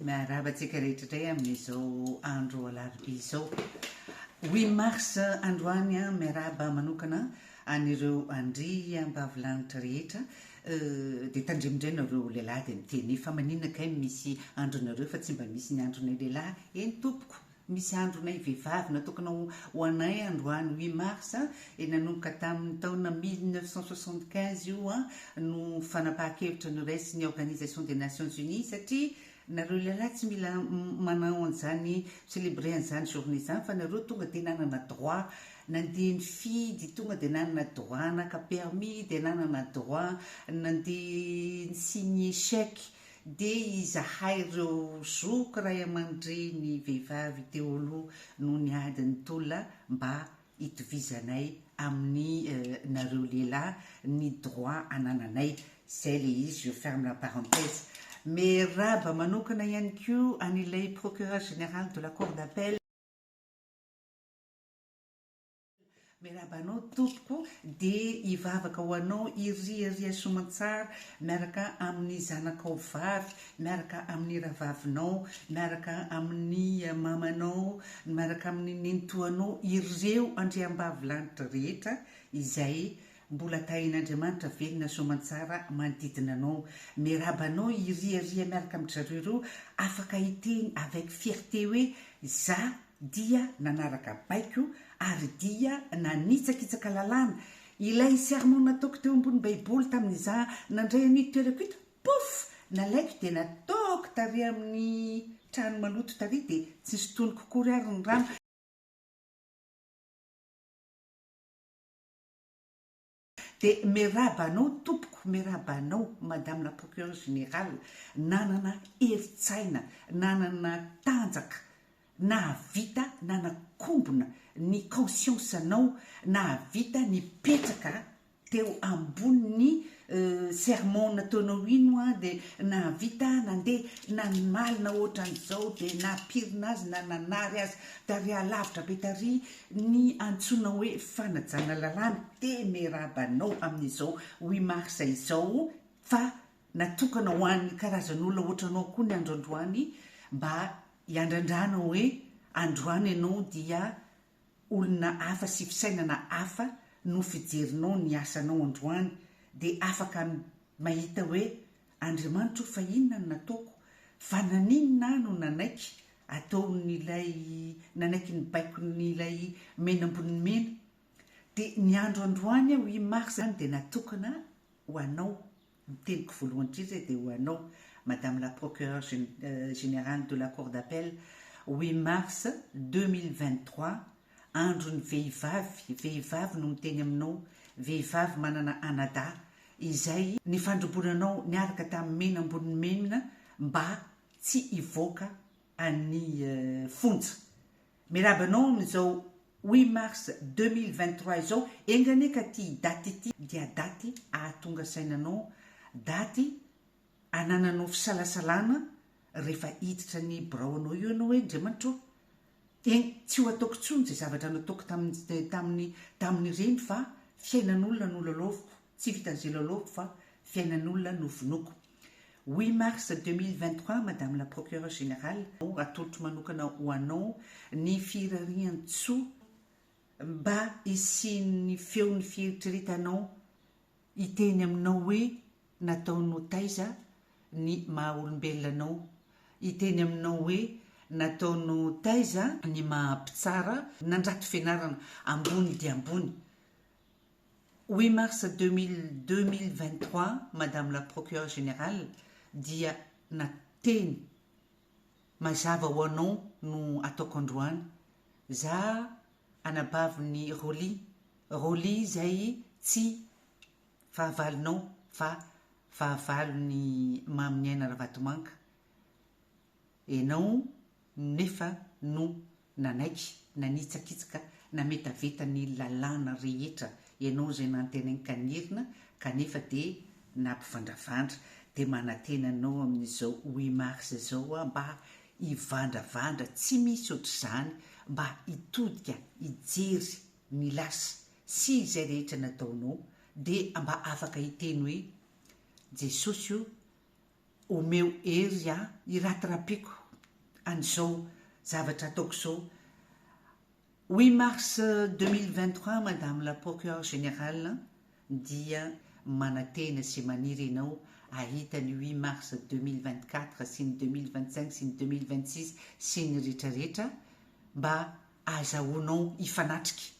Miarahaba antsika rehetra indray amin'izao andro alarobia izao. Huit mars androany an, miarahaba manokana an'ireo andriambavilanitra rehetra. Dia tandremo indray nareo lehilahy dia miteny hoe fa maninona kay misy andronareo fa tsy mba misy ny andronay lehilahy. Eny tompoko, misy andronay vehivavy natokana ho anay androany huit mars e, nanomboka tamin'ny taona 1975 io no fanapahan-kevitra noraisin'ny Organisation des Nations Unies satria nareo lehilahy tsy mila manao an'izany celebrer an'izany journée izany fa nareo tonga dia nanana droit nandeha nifidy, tonga dia nanana droit naka permis, dia nanana droit nandeha ni-signer chèque Dia izahay ireo zoky ray aman-dreny vehivavy teo aloha no niady ny tolona mba hitovizanay amin'ny nareo lehilahy ny droit anananay. Zay le izy, je ferme la parenthèse. Miarahaba manokana ihany koa an'ilay procureur général de la cour d'appel. Miarahaba anao tompoko dia hivavaka ho anao hiriaria soamantsara miaraka amin'ny zanakao vavy, miaraka amin'ny rahavavinao, miaraka amin'ny mamanao, miaraka amin'ny nenitoanao, ireo andriambavilanitra rehetra izay mbola tahin'Andriamanitra velona soamantsara manodidina anao. Miarahaba anao hiriaria miaraka amin-dry zareo ireo afaka hiteny avec fierté hoe za dia nanaraka baiko ary dia nanitsakitsaka lalàna, ilay serment nataoko teo ambony baiboly tamin'izaho nandray an'ito toerako ito, pouf! nalaiko dia nataoko tary amin'ny trano maloto tary dia tsy nosintoniko akory ary ny rano. Dia miarahaba anao tompoko, miarahaba anao Madame la Procureure Générale, nanana herin-tsaina, nanana tanjaka, nahavita nanakombona ny conscience-nao, nahavita nipetraka teo ambonin'ny serment nataonao iny hoa dia nahavita nandeha nanimalina ohatran'izao dia nampirina azy na nanary azy tary alavitra be tary ny antsoina hoe fanajana lalàna dia miarahaba anao amin'izao huit mars izao fa natokana ho an'ny karazan'olona ohatranao koa ny andro androany mba hiandrandrana hoe androany ianao dia olona hafa sy fisainana hafa no fijerinao ny asanao androany dia afaka mahita hoe Andriamanitra o fa inona no nataoko fa naninona aho no nanaiky ataon'ilay nanaiky ny baikon'ilay mena ambony mena dia ny andro androany aho huit mars izany dia natokana ho anao ny teniko voalohany indrindra dia ho anao Madame la Procureure Générale de la Cour d'Appel huit mars 2023 andron'ny vehivavy vehivavy no miteny aminao vehivavy manana anadahy izay nifandrobonanao niaraka tamin'ny mena ambony mena mba tsy hivoaka an'ny fonja. Miarahaba anao amin'izao huit mars 2023 izao, enga anie ka ity daty ity dia daty ahatonga saina anao, daty anananao fisalasalana rehefa hiditra ny birao anao io ianao hoe Andriamanitra ô, eny tsy ho ataoko intsony izay zavatra nataoko tamin'ny tamin'ny tamin'ireny fa fiainan'olona no lalaoviko, tsy vitan'izay lalaoviko fa fiainan'olona no vonoiko. Huit mars 2023 Madame la Procureure Générale, atolotro manokana ho anao ny firarian-tsoa mba hisian'ny feon'ny fieritreretanao hiteny aminao hoe nataonao taiza ny maha olombelona anao, hiteny aminao hoe nataonao taiza ny maha mpitsara nandrato fianarana ambony dia ambony. Huit mars 2023 Madame la Procureure Générale dia nateny mazava ho anao no ataoko androany, za anabavin'i Rolly, Rolly izay tsy fahavalonao fa fahavalon'i Maminiaina Ravatomanga, enao nefa no Nanaiky, nanitsakitsaka, nametaveta ny lalàna rehetra ianao izay nantenainy ka nierina kanefa dia nampivandravandra. Dia manantena anao amin'izao huit mars izao aho mba hivandravandra tsy misy ohatr'izany mba hitodika hijery ny lasa sy izay rehetra nataonao dia mba afaka hiteny hoe Jesosy o! Omeo hery aho hi-rattraper-ko an'izao zavatra ataoko izao. 8 mars 2023, Madame la Procureure Générale, dia manantena sy maniry ianao ahita ny 8 mars 2024 sy ny 2025 sy ny 2026 sy ny rehetrarehetra mba ahazahoanao hifanatrika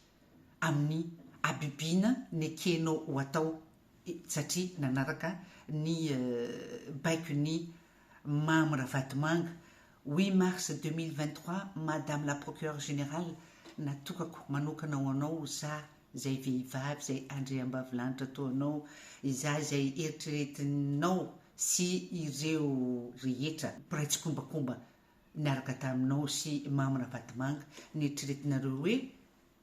amin'ny habibiana nekenao ho atao satria nanaraka ny baikon'i Mamy Ravatomanga. 8 mars 2023, Madame la Procureure Générale, natokako manokana ho anao za zay vehivavy zay andriambavilanitra toa anao, iza izay eritreretinao sy ireo rehetra mpiray tsikombakomba niaraka taminao sy Mamy Ravatomanga, nieritreretinareo hoe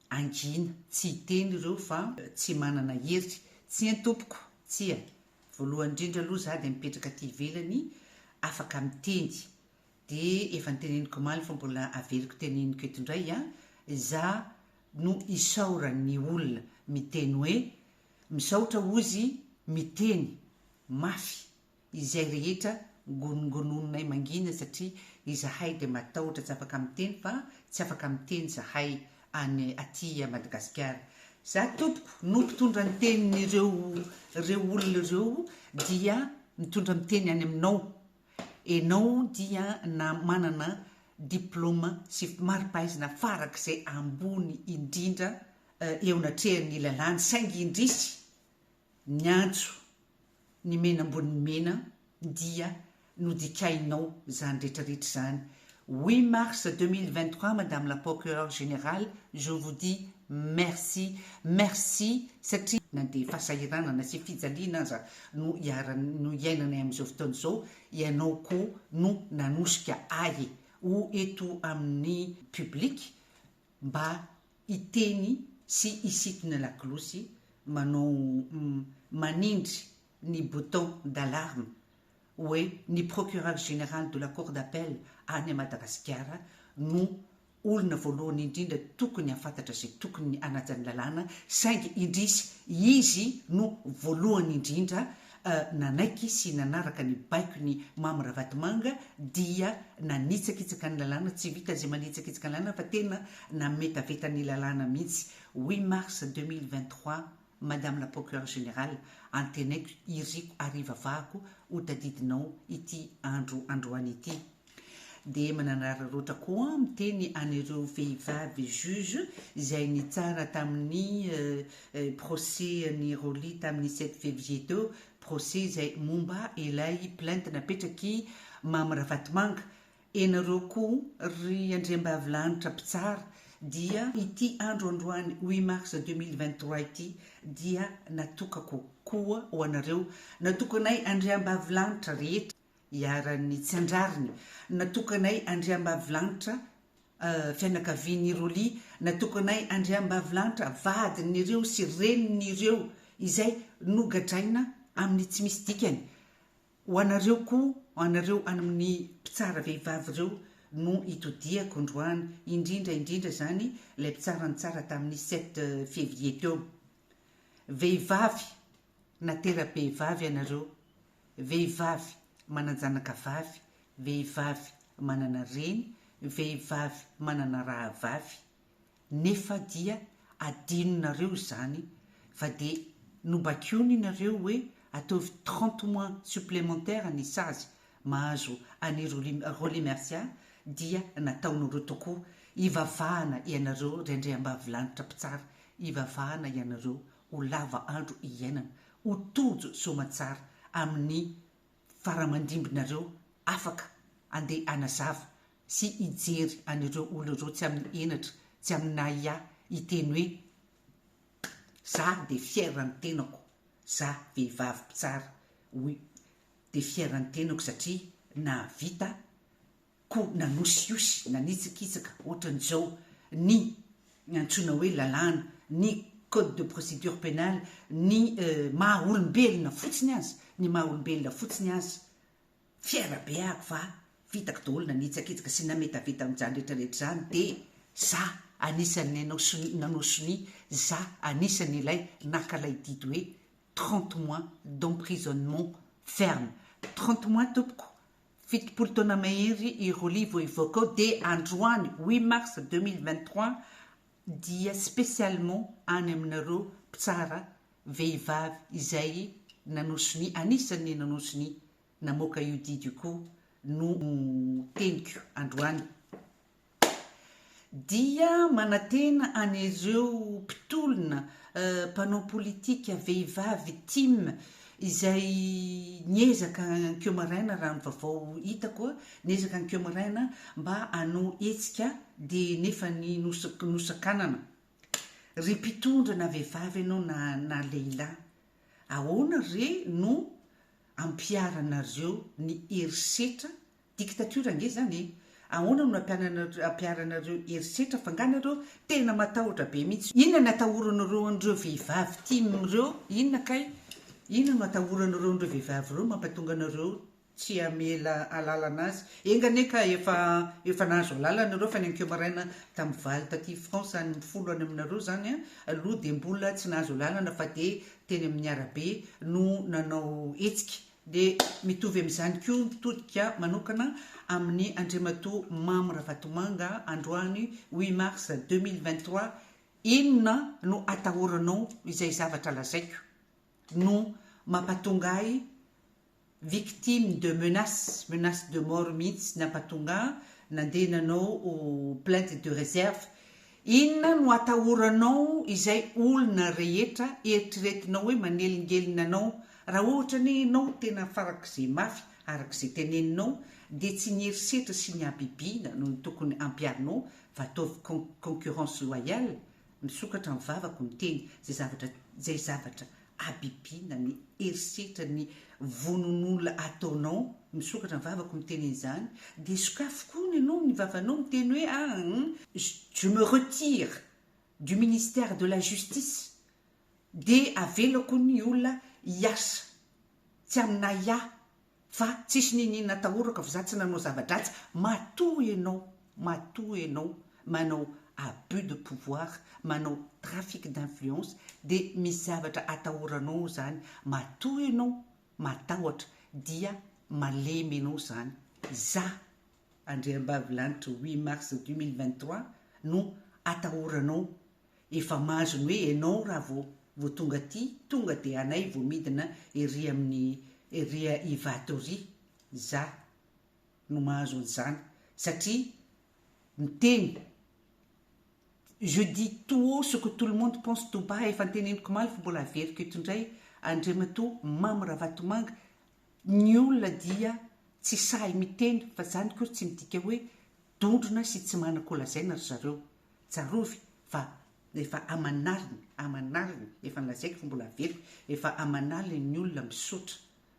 angina tsy hiteny ireo fa tsy manana hery. Tsia tompoko, tsia. Voalohany indrindra aloha za dia mipetraka aty ivelany afaka miteny, dia efa noteneniko omaly fa mbola averiko teneniko eto indray an, za no isaoran'ny olona miteny hoe misaotra ozy miteny mafy izay rehetra gonongononinay mangina satria izahay dia matahotra tsy afaka miteny fa tsy afaka miteny zahay any aty Madagasikara. Za tompoko no mpitondra ny tenin'ireo ireo olona ireo dia mitondra miteny any aminao. Enao dia na manana diploma sy mari-pahaizana farak'izay ambony indrindra eo anatrehan'ny lalàna saingy indrisy niantso ny mena ambonin'ny mena dia nodikainao izany rehetrarehetra izany. 8 mars 2023, Madame la Procureure Générale, je vous dis merci, merci satria na dia fahasahiranana sy fijaliana aza no iharan no iainanay amin'izao fotoana izao, ianao koa no nanosika ahy ho eto amin'ny public mba hiteny sy hisintona lakolosy manao manindry ny bouton d'alarme hoe ny Procureur Général de la Cour d'appel any Madagasikara no olona voalohany indrindra tokony hahafantatra izay tokony hanaja ny lalàna saingy indrisy izy no voalohany indrindra nanaiky sy nanaraka ny baikon'i Mamy Ravatomanga dia nanitsakitsaka ny lalàna, tsy vita izay manitsakitsaka ny lalàna fa tena nametaveta ny lalàna mihitsy. 8 mars 2023, Madame la Procureure Générale, antenaiko, iriko ary ivavahako ho tadidinao ity andro androany ity. Dia mananararaotra koa miteny an'ireo vehivavy juge izay nitsara tamin'ny procès an'i Rolly tamin'ny 7 février teo, procès izay momba ilay plainte napetraky Mamy Ravatomanga. Ianareo koa ry andriambavilanitra mpitsara dia ity andro androany 8 mars 2023 ity dia natokako koa ho anareo, natokanay andriambavilanitra rehetra iharan'ny tsy an-drariny, natokanay andriambavilanitra fianakavian'i Rolly, natokanay andriambavilanitra vadin'ireo sy renin'ireo izay nogadraina amin'ny tsy misy dikany. Ho anareo koa, ho anareo any amin'ny mpitsara vehivavy ireo no itodihako androany, indrindra indrindra izany ilay mpitsara nitsara tamin'ny 7 février teo. Vehivavy natera-behivavy ianareo, vehivavy manan-janaka vavy, vehivavy manana reny, vehivavy manana rahavavy, nefa dia adinonareo izany fa dia nobakiony nareo hoe ataovy 30 mois supplémentaire ny sazy mahazo an'i Rolly Mercia dia nataonareo tokoa. Ivavahana ianareo ry andriambavilanitra mpitsara, ivavahana ianareo ho lava andro iainana, ho tojo soamatsara amin'ny faramandimbinareo afaka andeha hanazava sy hijery an'ireo olona ireo tsy amin'ny henatra, tsy amin'ny ahiahy, hiteny hoe za dia fier ny tenako, za vehivavy mpitsara, hoy dia fier ny tenako satria nahavita koa nanosihosy, nanitsakitsaka ohatran'izao ny antsoina hoe lalàna, ny code de procédure pénale, ny maha olombelona fotsiny aza, ny maha olombelona fotsiny aza. Fier be ako fa vitako daholo nanitsakitsaka sy nametaveta amin'izany rehetrarehetra izany dia za anisan'ny nanao sonia, nanao sonia, za anisan'ny ilay naka ilay didy hoe 30 mois d'emprisonnement ferme. 30 mois tompoko, 70 taona mahery i Rolly vao hivoaka ao dia androany huit mars 2023 dia spécialement any aminareo mpitsara vehivavy izay nanao sonia, anisan'ny nanao sonia namoaka io didy io koa no teniko androany. Dia manantena an'ireo mpitolona mpanao politika vehivavy tim izay niezaka ankeo maraina raha ny vaovao hitako, niezaka ankeo maraina mba hanao hetsika dia nefa ny nosakanana. Ry mpitondra na vehivavy ianao na na lehilahy, ahoana re no ampiharanareo ny herisetra, dictature ange zany e! Ahoana no ampiharanareo herisetra fa nga nareo tena matahotra be mihitsy. Inona ny atahoranareo an'ireo vehivavy tim ireo? Inona kay? Inona no atahoranareo an'ireo vehivavy ireo mampatonga anareo tsy hamela alalana azy? Enga anie ka efa efa nahazo alalana ireo fa ny ankeo maraina tamin'ny valo taty France any folo any aminareo zany aloha dia mbola tsy nahazo alalana fa dia teny amin'ny arabe no nanao hetsika. Dia mitovy amin'izany koa mitodika manokana amin'i Andriamatoa Mamy Ravatomanga androany huit mars 2023, inona no atahoranao izay zavatra lazaiko no mampatonga ahy victime de menace, menace de mort mihitsy nampatonga ahy nandeha nanao plainte de réserve, inona no atahoranao izay olona rehetra eritreretinao hoe manelingelina anao Raha ohatra anie ianao tena farak'izay mafy arak'izay teneninao dia tsy ny herisetra sy ny habibiana no tokony ampiharinao fa ataovy concurrence loyale, misokatra ny vavako miteny izay zavatra izay zavatra habibiana ny herisetra ny vonon'olona ataonao, misokatra ny vavako miteny an'izany dia sokafy koa ny anao ny vavanao miteny hoe ah je me retire du ministère de la justice Dia avelako ny olona hiasa tsy amin'ahiahy fa tsisy niniana atahorako fa za tsy nanao zava-dratsy, matoa ianao, matoa ianao manao abus de pouvoir, manao trafic d'influence dia misy zavatra atahoranao zany, matoa ianao matahotra dia malemy ianao zany, za Andriambavilanitra huit mars 2023 no atahoranao Efa mahazo ny hoe enao raha vao vao tonga aty tonga dia anay vao midina ery amin'ny ery Ivato ery za no mahazo an'izany satria miteny je dis tout haut ce que tout le monde pense tout bas efa noteneniko omaly fa mbola averiko eto indray Andriamatoa Mamy Ravatomanga ny olona dia tsy sahy miteny fa zany koa tsy midika hoe dondrona sy tsy manan-kolazaina ry zareo Tsarovy fa efa aman'aliny, aman'aliny, efa nolazaiko fa mbola averiko, efa aman'aliny ny olona misotra,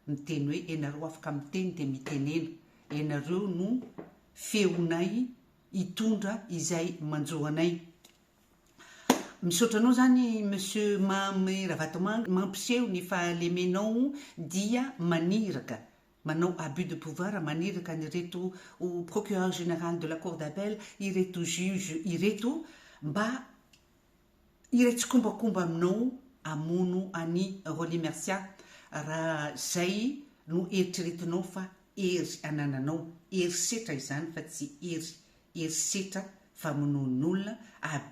miteny hoe ianareo afaka miteny dia mitenena, ianareo no feonay hitondra izay manjo anay. Misaotra anao zany Monsieur Mamy Ravatomanga mampiseho ny fahalemenao dia maniraka Manao abus de pouvoir maniraka an'ireto procureur général de la cour d'appel ireto juge ireto mba hiray tsikombakomba aminao hamono an'i Rolly Mercia raha zay no eritreretinao fa hery anananao, herisetra izany fa tsy hery, herisetra famonoan'olona,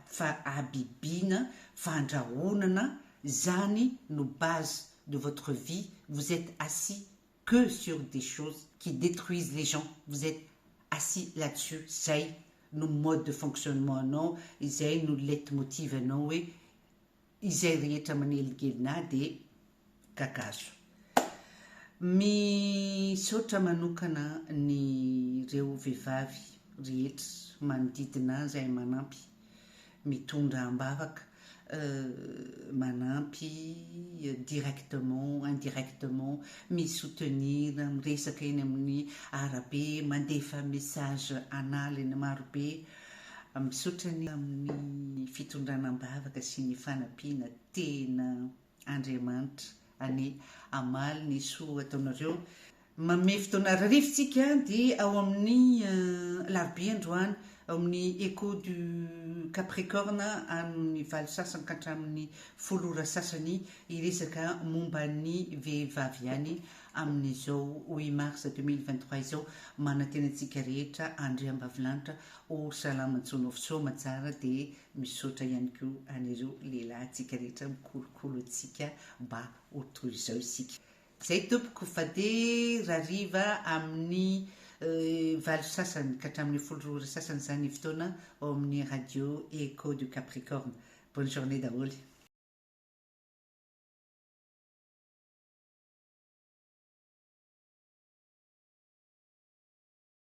fa habibiana, fandrahonana, zany no base de votre vie, vous etes assis que sur des choses qui détruisent les gens, vous etes assis là-dessus, zay no mode de fonctionnement anao, izay no leitmotiv anao hoe izay rehetra manelingelina ahy dia kakazo. Misaotra manokana ny reo vehivavy rehetra manodidina ahy izay manampy, mitondra ambavaka, manampy directement, indirectement, mi soutenir, miresaka eny amin'ny arabe, mandefa message an'aliny marobe. Misaotra ny amin'ny fitondrana am-bavaka sy ny fanampiana tena Andriamanitra anie hamaly ny soa ataonareo. Manome fotoana rarivo tsika dia ao amin'ny alarobia androany. Ao amin'ny Echo du Capricorne amin'ny valo sasany ka hatramin'ny folo ora sasany hiresaka momba ny vehivavy ihany amin'izao huit mars 2023 izao. Manantena antsika rehetra Andriambavilanitra ho salama Tsonofisoa tsara dia misaotra ihany koa an'ireo lehilahy antsika rehetra mikolokolo antsika mba ho toy izao isika. Zay tompoko fa de rariva amin'ny valo sasany ka hatramin'ny 12 ora sasany zany ny fotoana ao amin'ny radio Echo du Capricorne. Bonne journée daholo.